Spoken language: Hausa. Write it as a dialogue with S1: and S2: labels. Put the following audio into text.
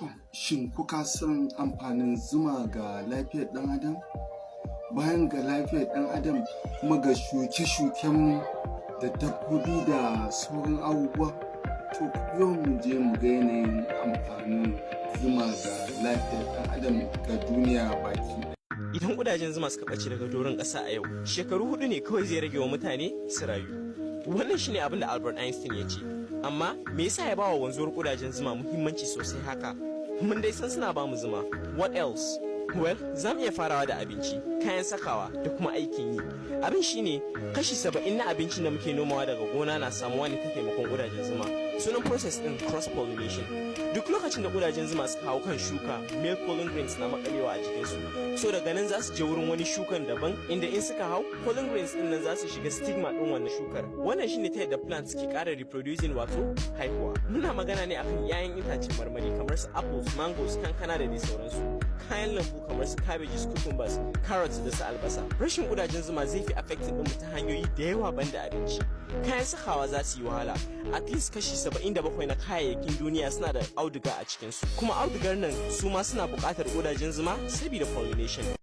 S1: To, shin kuka san amfanin zuma ga lafiyar ɗan adam? Bayan ga lafiyar ɗan adam, kuma ga shuke-shuken da dabbobi da sauran abubuwa. To, ku biyo mu je mu ga yanayin amfanin zuma ga lafiyar ɗan adam, ga duniya baki ɗaya.
S2: Idan ƙudajen zuma suka ɓace daga doron ƙasa a yau, shekaru 4 ne kawai zai rage wa mutane su rayu. Wannan shine abin da Albert Einstein ya ce. Amma me yasa ya bawa wanzuwar ƙudajen zuma muhimmanci sosai haka? Mun dai san suna ba mu zuma. What else? Well, za mu iya farawa da abinci, kayan sakawa da kuma aikin yi. Abin shine kashi 70 na abincin da muke nomawa daga gona na samuwa ne ta taimakon ƙudajen zuma. Sunan process ɗin cross pollination. Duk lokacin da ƙudajen zuma suka hau kan shuka, male pollen grains na makalewa a jikinsu. So daga nan za su je wurin wani shukan daban, inda in suka hau, pollen grains ɗin nan za su shiga stigma ɗin wannan shukar. Wannan shine ta yadda plants ke ƙara reproducing, wato haihuwa. Muna magana ne akan 'ya'yan itacen marmari kamar su apples, mangoes, kankana da dai sauransu. Kayan lambu kamar su cabbages, cucumbers, carrots da su albasa. Rashin ƙudajen zuma zai fi affecting ɗinmu ta hanyoyi da yawa banda abinci. Kayan sakawa za su yi wahala. At least kashi 77 na kayayyakin duniya suna da auduga a cikinsu. Kuma audugar nan su ma suna buƙatar ƙudajen zuma saboda pollination.